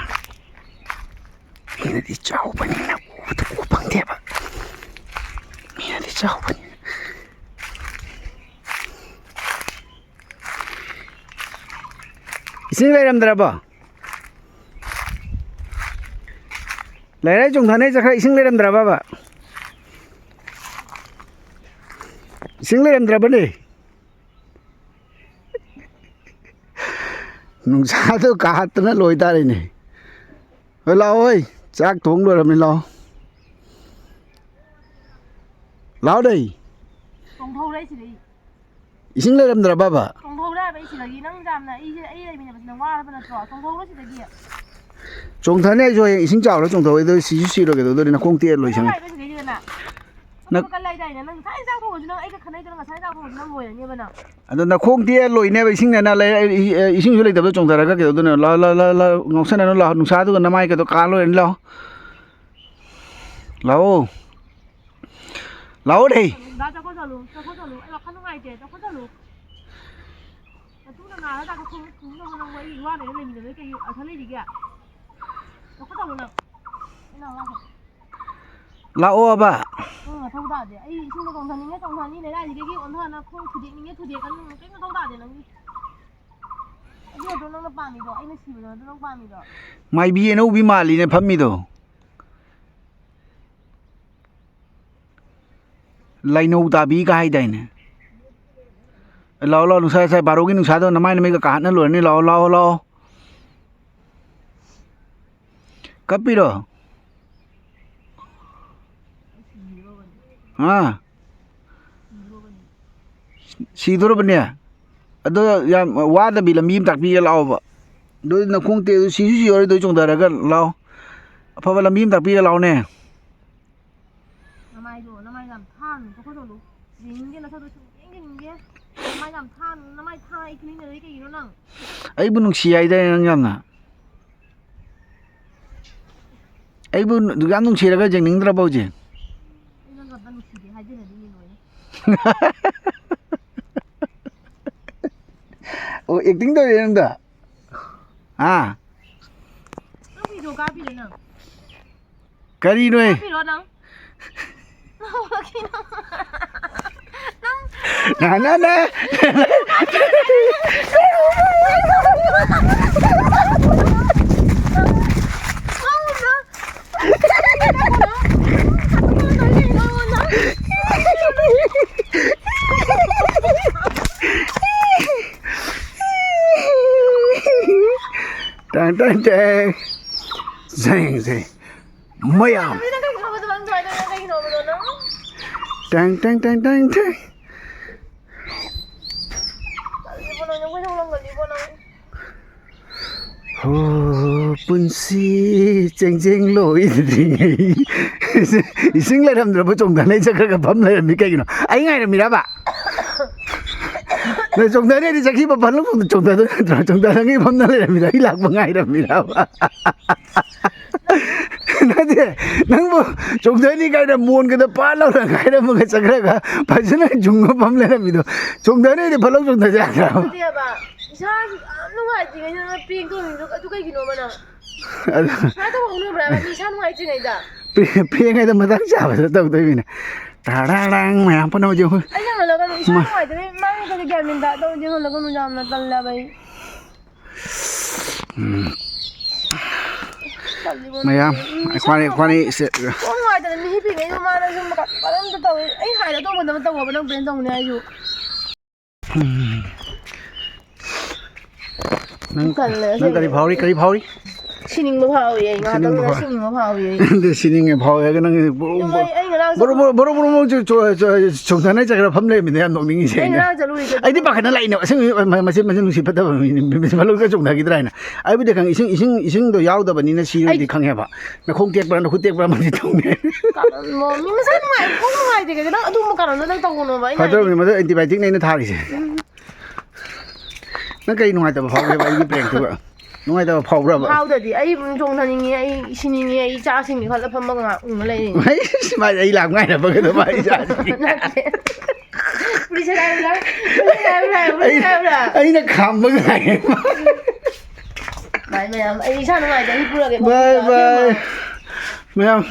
ꯃꯤꯅꯗꯤ ꯆꯥꯎꯕꯅꯤꯅ ꯎꯕꯗ ꯎ ꯐꯪꯗꯦꯕ꯫ ꯃꯤꯅꯗꯤ ꯆꯥꯎꯕꯅꯤꯅ꯫ ꯏꯁꯤꯡ ꯂꯩꯔꯝꯗ꯭ꯔꯕꯣ? ꯂꯩꯔꯥꯏ ꯆꯣꯡꯊꯅꯩ ꯆꯠꯈ꯭ꯔ ꯏꯁꯤꯡ ꯂꯩꯔꯝꯗ꯭ꯔꯕꯕ? ꯏꯁꯤꯡ ꯂꯩꯔꯝꯗ꯭ꯔꯕꯅꯦ꯫ ꯅꯨꯡꯁꯥꯗꯣ ꯀꯥꯍꯠꯇꯅ ꯂꯣꯏꯇꯥꯔꯦꯅꯦ꯫ ꯍꯣꯏ, ꯂꯥꯛꯑꯣ, ꯍꯣꯏ꯫ ꯆꯥꯛ ꯊꯣꯡ ꯂꯣꯏꯔꯝꯅꯤ, ꯂꯥꯛꯑꯣ꯫ ꯂꯥꯛꯑꯣ, ꯗꯩ꯫ ꯆꯣꯡꯊꯧꯔꯦ ꯁꯤꯗꯩ꯫ ꯏꯁꯤꯡ ꯂꯩꯔꯝꯗ꯭ꯔꯕꯕ? ꯆꯣꯡꯊꯧꯔꯦ ꯍꯥꯏꯕ ꯑꯩ ꯁꯤꯗꯒꯤ꯫ ꯅꯪ ꯌꯥꯝꯅ ꯑꯩꯁꯦ, ꯑꯩ ꯂꯩꯃꯤꯟꯅꯕꯁꯤ ꯅꯪ ꯋꯥꯔꯕ ꯅꯠꯇ꯭ꯔꯣ? ꯆꯣꯡꯊꯧꯔꯣ ꯁꯤꯗꯒꯤ꯫ ꯆꯣꯡꯊꯅꯤ ꯑꯩꯁꯨ ꯍꯌꯦꯡ ꯏꯁꯤꯡ ꯆꯥꯎꯔ ꯆꯣꯡꯊꯧꯋꯦ, ꯑꯗꯨ ꯁꯤꯁꯨ ꯁꯤꯔꯣꯏ ꯀꯩꯗꯧꯗꯣꯔꯤ? ꯅꯈꯣꯡ ꯇꯦꯛꯑ ꯂꯣꯏ ꯁꯪꯉꯦ꯫ ꯆꯣꯡꯊꯧꯔꯣ ꯍꯥꯏꯕ ꯁꯤꯗꯩꯁꯤꯗꯅ꯫ ꯅꯪ ꯅꯈꯨꯠ ꯀꯜꯂꯦ ꯍꯥꯏꯗꯥꯏꯅꯦ? ꯅꯪ ꯉꯁꯥꯏ ꯆꯥꯛ ꯊꯣꯡꯉꯁꯨ ꯅꯪ ꯑꯩꯒ ꯈꯠꯅꯩꯗꯣ, ꯅꯪ ꯉꯁꯥꯏ ꯆꯥꯛ ꯊꯣꯡꯉꯁꯨ ꯅꯪ ꯂꯣꯏꯔꯅꯦꯕ ꯅꯪ꯫ ꯑꯗꯣ ꯅꯈꯣꯡ ꯇꯦꯛꯑ ꯂꯣꯏꯅꯦꯕ ꯏꯁꯤꯡꯅꯦꯅ ꯂꯩ-, ꯏ-, ꯏ-, ꯏꯁꯤꯡꯁꯨ ꯂꯩꯇꯕꯗꯣ ꯆꯣꯡꯊꯔꯒ ꯀꯩꯗꯧꯗꯣꯏꯅꯣ? ꯂꯥꯎ, ꯂꯥꯎ, ꯂꯥꯎ, ꯂꯥꯎ, ꯉꯥꯎꯁꯟꯅꯅꯨ, ꯂꯥꯎ, ꯅꯨꯡꯁꯥꯗꯨꯒ ꯅꯃꯥꯏꯒꯗꯣ ꯀꯥ ꯂꯣꯏꯔꯅꯤ, ꯂꯥꯎ꯫ ꯂꯥꯛꯑꯣ꯫ ꯂꯥꯛꯑꯣꯅꯦ꯫ ꯗꯥ, ꯆꯠꯈꯣ ꯆꯠꯂꯨ, ꯆꯠꯈꯣ ꯆꯠꯂꯨ꯫ ꯑꯩ ꯋꯥꯈꯜ ꯅꯨꯡꯉꯥꯏꯇꯦ, ꯆꯠꯈꯣ ꯆꯠꯂꯨ꯫ ꯅꯇꯨꯅ ꯅꯥꯔ ꯆꯥꯛꯇꯣ ꯊꯣꯡ-, ꯊꯣꯡꯅꯕ ꯅꯪꯕꯨ ꯑꯩ ꯋꯥꯅ ꯂꯩꯃꯤꯟꯅꯗꯣꯏ ꯀꯩ ꯑꯔꯊ ꯂꯩꯔꯤꯒꯦ? ꯆꯠꯈꯣ ꯆꯠꯂꯨ ꯅꯪ꯫ ꯑꯩ ꯅꯪ ꯋꯥ ꯂꯥꯛꯑꯣꯕ꯫ ꯅꯪ ꯅꯊꯧ ꯇꯥꯗꯦ꯫ ꯑꯩ ꯏꯁꯤꯡꯗ ꯆꯣꯡꯊꯅꯤꯡꯉꯦ ꯆꯣꯡꯊꯅꯤ, ꯂꯩꯔꯥꯏꯁꯤꯗꯒꯤ ꯑꯣꯟꯊꯅ ꯈꯣꯡ ꯊꯨꯗꯦꯛꯅꯤꯡꯉꯦ ꯊꯨꯗꯦꯛꯀꯅꯤ, ꯀꯩꯝ ꯃꯊꯧ ꯇꯥꯗꯦ ꯅꯪꯒꯤ꯫ ꯑꯗꯨ ꯅꯠꯇ꯭ꯔꯣ ꯅꯪꯅ ꯄꯥꯝꯃꯤꯗꯣ? ꯑꯩꯅ ꯁꯤꯕꯗꯣ ꯅꯠꯇ꯭ꯔꯣ ꯅꯪ ꯄꯥꯝꯃꯤꯗꯣ? ꯃꯥꯏꯕꯤ ꯑꯅꯧꯕꯤ ꯃꯥꯜꯂꯤꯅꯦ ꯐꯝꯃꯤꯗꯣ꯫ ꯂꯥꯏꯅꯧ ꯇꯥꯕꯤꯒ ꯍꯥꯏꯗꯥꯏꯅꯦ? ꯂꯥꯛꯑꯣ, ꯂꯥꯛꯑꯣ, ꯅꯨꯡꯁꯥ ꯁꯥꯏ, ꯕꯥꯔꯣꯒꯤ ꯅꯨꯡꯁꯥꯗꯣ ꯅꯃꯥꯏ ꯅꯃꯤꯠꯀ ꯀꯥꯍꯠꯅ ꯂꯣꯏꯔꯅꯤ꯫ ꯂꯥꯛꯑꯣ, ꯂꯥꯛꯑꯣ, ꯂꯥꯛꯑꯣ꯫ ꯀꯞꯄꯤꯔꯣ? ꯍꯥ? ꯁꯤꯗꯣꯔꯕꯅꯦ꯫ ꯑꯗꯣ ꯌꯥꯝ ꯋꯥꯗꯕꯤ ꯂꯝꯕꯤ ꯑꯃ ꯇꯥꯛꯄꯤꯒꯦ ꯂꯥꯛꯑꯣꯕ꯫ ꯑꯗꯨ ꯅꯈꯣꯡ ꯇꯦꯛ-, ꯁꯤꯁꯨ ꯁꯤꯔꯣꯏꯗꯣꯏ ꯆꯣꯡꯊꯔꯒ ꯂꯥꯛꯑꯣ꯫ ꯑꯐꯕ ꯂꯝꯕꯤ ꯑꯃ ꯇꯥꯛꯄꯤꯒꯦ ꯂꯥꯛꯑꯣꯅꯦ꯫ ꯅꯃꯥꯏꯗꯣ, ꯅꯃꯥꯏ ꯌꯥꯝ ꯊꯥꯅꯨ, ꯆꯠꯈꯣꯠꯇꯣꯂꯨ꯫ ꯌꯦꯡꯅꯤꯡꯗꯦ, ꯅꯁꯛꯇꯣ ꯁꯨꯝ ꯌꯦꯡ ꯌꯦꯡꯅꯤꯡꯗꯦ꯫ ꯅꯃꯥꯏ ꯌꯥꯝ ꯊꯥꯅꯨ, ꯅꯃꯥꯏ ꯊꯥ ꯑꯩ ꯐꯨꯅꯤꯡꯗꯔꯗꯤ ꯀꯩꯒꯤꯅꯣ ꯅꯪ? ꯑꯩꯕꯨ ꯅꯨꯡꯁꯤ ꯍꯥꯏꯗꯥꯏꯅꯦ ꯅꯪ ꯌꯥꯝꯅ? ꯑꯩꯕꯨ ꯑꯗꯨꯛ ꯌꯥꯝ ꯅꯨꯡꯁꯤꯔꯒ ꯌꯦꯡꯅꯤꯡꯗ꯭ꯔꯕꯣ ꯍꯧꯖꯤꯛ? ꯑꯩ ꯅꯪꯒ ꯑꯝꯇ ꯅꯨꯡꯁꯤꯗꯦ ꯍꯥꯏꯖꯤꯟꯅꯅꯤꯡꯉꯤ ꯂꯣꯏꯔꯦ꯫ ꯑꯣ, ꯑꯦꯛꯇꯤꯡ ꯇꯧꯔꯤꯔ ꯅꯪꯗ? ꯍꯥ? ꯅꯪ ꯚꯤꯗꯤꯑꯣ ꯀꯥꯞꯄꯤꯔꯣ ꯅꯪ? ꯀꯔꯤꯅꯣꯍꯦ? ꯀꯥꯞꯄꯤꯔꯣ ꯅꯪ? ꯅꯪ ꯅ, ꯅ, ꯅ꯫ ꯇꯦꯡ, ꯇꯦꯡ, ꯇꯦꯡ꯫ ꯖꯦꯡ, ꯖꯦꯡ꯫ ꯃꯌꯥꯝ꯫ ꯅꯪ ꯀꯩꯒꯤꯅꯣꯕ ꯑꯗꯨꯃꯥꯏꯅ ꯇꯧꯔꯤꯗꯣ? ꯅꯪ ꯀꯩꯒꯤꯅꯣꯕꯗꯣ ꯅꯪ? ꯇꯦꯡ, ꯇꯦꯡ, ꯇꯦꯡ, ꯇꯦꯡ, ꯇꯦꯡ꯫ ꯇꯜꯂꯤꯕꯣ ꯅꯪ, ꯅꯪ ꯀꯣꯏꯁꯧ ꯂꯪꯒꯜꯂꯤꯕꯣ ꯅꯪ? ꯍꯣ, ꯄꯨꯟꯁꯤ ꯆꯦꯡꯖꯦꯡ ꯂꯣꯏꯗ꯭ꯔꯤꯉꯩ꯫ ꯏꯁꯤꯡ ꯂꯩꯔꯝꯗ꯭ꯔꯕ ꯆꯣꯡꯊꯅꯩ ꯆꯠꯈ꯭ꯔꯒ ꯐꯝ ꯂꯩꯔꯝꯃꯤ ꯀꯩꯒꯤꯅꯣ? ꯑꯩ ꯉꯥꯏꯔꯝꯃꯤꯔꯕ? ꯅꯣꯏ ꯆꯣꯡꯊꯅꯦꯗꯤ ꯆꯠꯈꯤꯕ ꯐꯝꯂꯣ ꯆꯣꯡꯊꯗꯣꯏ ꯅꯠꯇ꯭ꯔꯣ? ꯆꯣꯡꯊꯅꯉꯩ ꯐꯝꯅ ꯂꯩꯔꯝꯃꯤꯗꯣ ꯑꯩ ꯂꯥꯛꯄ ꯉꯥꯏꯔꯝꯃꯤꯔꯕ? ꯅꯠꯇꯦ, ꯅꯪꯕꯨ ꯆꯣꯡꯊꯅꯤ ꯀꯥꯏꯅ ꯃꯣꯟꯒꯗ ꯄꯥ ꯂꯥꯎꯅ ꯉꯥꯏꯔꯝꯃꯒ ꯆꯠꯈ꯭ꯔꯒ ꯐꯖꯅ ꯌꯨꯡꯉ ꯐꯝ ꯂꯩꯔꯝꯃꯤꯗꯣ꯫ ꯆꯣꯡꯊꯅꯤꯗꯤ ꯐꯠ ꯂꯥꯎ ꯆꯣꯡꯊꯖ ꯌꯥꯗ꯭ꯔꯣ? ꯅꯠꯇꯦꯕ, ꯏꯁꯥ ꯌꯥꯝ ꯅꯨꯡꯉꯥꯏꯇ꯭ꯔꯤꯉꯩꯗ ꯅꯪ ꯄ꯭ꯔꯦꯡ ꯇꯧꯔꯤꯗꯣ ꯑꯗꯨ ꯀꯩꯒꯤꯅꯣꯕ ꯅꯪ? ꯑꯗꯨ ꯁꯨꯃꯥꯏꯅ ꯇꯧꯕ ꯍꯧꯅꯕ꯭ꯔꯥ ꯍꯥꯏꯕ? ꯃꯤ ꯏꯁꯥ ꯅꯨꯡꯉꯥꯏꯇ꯭ꯔꯤꯉꯩꯗ? ꯄ꯭ꯔꯦꯡ, ꯄ꯭ꯔꯦꯡ ꯍꯥꯏꯗꯣ ꯃꯇꯥꯡ ꯆꯥꯕꯗ ꯇꯧꯗꯣꯏꯃꯤꯅꯦ꯫ ꯇꯥꯔꯥꯔꯥꯡ ꯃꯌꯥꯝ ꯄꯨꯟꯅ ꯍꯧꯖꯤꯛ ꯑꯩꯈꯣꯏ ꯌꯥꯝ ꯍꯜꯂꯒꯅꯨ, ꯏꯁꯥ ꯃ- ꯅꯨꯡꯉꯥꯏꯇꯕꯩ ꯃꯥꯡꯉꯤꯗꯅ ꯒ꯭ꯌꯥꯟ ꯃꯦꯟ ꯇꯥ-, ꯇꯧꯔꯗꯤ ꯍꯜꯂꯒꯅꯨ, ꯌꯥꯝꯅ ꯇꯜꯂꯦꯕ ꯑꯩ꯫ ꯎꯝ꯫ ꯇꯜꯂꯤꯕꯣ ꯃꯌꯥꯝ, ꯅꯪ? ꯃꯤ ꯑꯩꯈꯣꯏꯅꯤ, ꯏꯁꯥ ꯑꯩꯈꯣꯏꯅꯤ ꯁꯦ- ꯅꯨꯡꯉꯥꯏꯇꯅ ꯃꯤ ꯍꯤꯞꯄꯤꯉꯩꯗ ꯃꯥꯅ ꯁꯨꯝ ꯀꯔꯤꯝꯇ ꯇꯧꯋꯤ꯫ ꯑꯩ ꯍꯥꯏꯗꯣ ꯑꯇꯣꯞꯄꯗ ꯑꯃ ꯇꯧꯋꯣꯕ, ꯅꯪ ꯄ꯭ꯔꯦꯡ ꯇꯧꯅꯤ ꯍꯥꯏꯁꯨ꯫ ꯎꯝ꯫ ꯅꯪ, ꯇꯜꯂꯦ, ꯅꯪ ꯀꯔꯤ ꯑꯁꯦꯡꯕ꯫ ꯐꯥꯎꯔꯤ? ꯀꯔꯤ ꯐꯥꯎꯔꯤ? ꯁꯤꯅꯤꯡꯕ ꯐꯥꯎꯋꯤ ꯑꯩ, ꯉꯥꯛꯇꯪꯗ ꯁꯤꯅꯤꯡꯕ ꯐꯥꯎ- ꯁꯤꯅꯤꯡꯕ ꯐꯥꯎꯋꯤ ꯑꯩ꯫ ꯑꯗꯨ ꯁꯤꯅꯤꯡꯉꯦ ꯐꯥꯎꯋꯦ ꯍꯥꯏꯔꯒ ꯅꯪ ꯕꯣꯔꯣ ꯌꯦꯡꯉꯣ, ꯑꯩ, ꯑꯩ ꯉꯔꯥꯡ ꯕꯣꯔꯣ ꯕꯣꯔꯣ ꯕꯣꯔꯣ ꯕꯣꯔꯣ ꯕꯣꯔꯣ ꯆꯣ- ꯆꯣ- ꯆꯣ- ꯆꯣꯡꯊꯅ ꯆꯠꯈ꯭ꯔ ꯐꯝ ꯂꯩꯔꯝꯃꯤꯅꯦ, ꯌꯥꯝ ꯅꯣꯛꯅꯤꯡꯉꯤꯁꯦ ꯑꯩ ꯑꯩꯅ꯫ ꯉꯔꯥꯡ ꯆꯠꯂꯨꯔꯤꯗꯣ ꯑꯩꯗꯤ ꯄꯥꯈꯠꯅ ꯂꯥꯛꯏꯅꯦ, ꯑꯁꯦꯡꯕ ꯃꯁꯤ ꯃꯁꯤ ꯅꯨꯡꯁꯤꯠ ꯐꯠꯇꯕ ꯃꯤꯅꯤ, ꯃꯤꯁꯤ ꯐꯠꯂꯣꯏꯒ ꯆꯣꯡꯊꯈꯤꯗ꯭ꯔꯥ ꯍꯥꯏꯅ꯫ ꯑꯩꯕꯨꯗꯤ ꯈꯪꯉꯤ, ꯏꯁꯤꯡ ꯏꯁꯤꯡ ꯏꯁꯤꯡꯗꯣ ꯌꯥꯎꯗꯕꯅꯤꯅ ꯁꯤꯔꯣꯏꯗꯤ ꯑꯩ ꯈꯪꯉꯦꯕ꯫ ꯅꯈꯣꯡ ꯇꯦꯛꯄ꯭ꯔꯥ ꯅꯈꯨꯠ ꯇꯦꯛꯄ꯭ꯔꯥ ꯑꯃꯗꯤ ꯇꯧꯅꯤ꯫ ꯀꯔꯟ-, ꯃꯤ ꯃꯁꯥ ꯅꯨꯡꯉꯥꯏ, ꯀꯣꯛ ꯅꯨꯡꯉꯥꯏꯇꯦ ꯀꯩꯗ ꯅꯪ ꯑꯗꯨꯒꯨꯝꯕ ꯀꯔꯟꯗꯣ ꯅꯪ ꯇꯧꯒꯅꯣꯕ, ꯑꯩꯅ ꯍꯥꯏꯗꯤ꯫ ꯐꯠꯇꯕꯅꯤ ꯃꯗꯨ, ꯑꯦꯟꯇꯤꯕꯥꯏꯑꯣꯇꯤꯛꯅꯦ ꯑꯩꯅ ꯊꯥꯔꯤꯁꯦ꯫ ꯅꯪ ꯀꯔꯤ ꯅꯨꯡꯉꯥꯏꯇꯕ ꯐꯥꯎꯒꯦꯕ ꯑꯩꯒꯤ ꯄ꯭ꯔꯦꯡꯛꯇꯨꯒ? ꯅꯨꯡꯉꯥꯏꯇꯕ ꯐꯥꯎꯕ꯭ꯔꯕ? ꯐꯥꯎꯗꯗꯤ ꯑꯩ ꯑꯗꯨꯝ ꯆꯣꯡꯊꯅꯤꯡꯉꯤ, ꯑꯩ ꯁꯤꯅꯤꯡꯉꯤ, ꯑꯩ ꯆꯥꯁꯤꯡꯁꯤ ꯈꯜꯂ ꯐꯝꯃꯒ ꯉꯥꯏꯍꯥꯛ ꯎꯪꯉ ꯂꯩꯔꯤꯅꯤ꯫ ꯍꯩ, ꯃꯥꯗꯤ ꯑꯩ ꯂꯥꯛ ꯉꯥꯏꯅꯕꯒꯗꯣ ꯃꯥ ꯏꯆꯥꯁꯤꯗꯤ꯫ ꯅꯠꯇꯦ꯫ ꯄꯨꯂꯤꯁ ꯍꯥꯏꯕ꯭ꯔꯥ? ꯄꯨꯂꯤꯁ ꯍꯥꯏꯕ꯭ꯔꯥ? ꯑꯩ ꯄꯨꯂꯤꯁ ꯍꯥꯏꯕ꯭ꯔꯥ? ꯑꯩꯅ ꯈꯥꯝꯕ ꯉꯥꯏ꯫ ꯕꯥꯏ ꯃꯌꯥꯝ, ꯑꯩ ꯏꯁꯥ ꯅꯨꯡꯉꯥꯏꯇꯦ, ꯑꯩ ꯄꯨꯔꯒꯦ꯫ ꯕꯥꯏ ꯕꯥꯏ꯫ ꯑꯁꯦꯡꯕ꯫ ꯃꯌꯥꯝ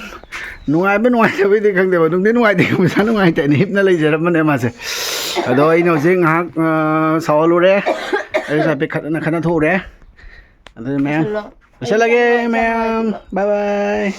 ꯅꯨꯡꯉꯥꯏꯕ ꯅꯨꯡꯉꯥꯏꯇꯕꯩꯗꯤ ꯈꯪꯗꯦꯕ, ꯅꯨꯡꯗꯤ ꯅꯨꯡꯉꯥꯏꯇꯦ, ꯃꯁꯥ ꯅꯨꯡꯉꯥꯏꯇꯦꯅ ꯍꯤꯞꯅ ꯂꯩꯖꯔꯝꯕꯅꯦ ꯃꯥꯁꯦ꯫ ꯑꯗꯣ ꯑꯩꯅ ꯍꯧꯖꯤꯛ ꯉꯥꯏꯍꯥꯛ, ꯑ, ꯁꯥꯎꯍꯜꯂꯨꯔꯦ꯫ ꯑꯩꯁꯨ ꯍꯥꯏꯐꯦꯠ ꯈꯠꯅ ꯈꯠꯅ ꯊꯣꯛꯎꯔꯦ꯫ ꯑꯗꯨꯅ ꯃꯌꯥꯝ ꯂꯣꯏꯁꯜꯂꯣ꯫ ꯂꯣꯏꯁꯜꯂꯒꯦ ꯑꯩ ꯃꯌꯥꯝ꯫ ꯕꯥꯏ ꯕꯥꯏ꯫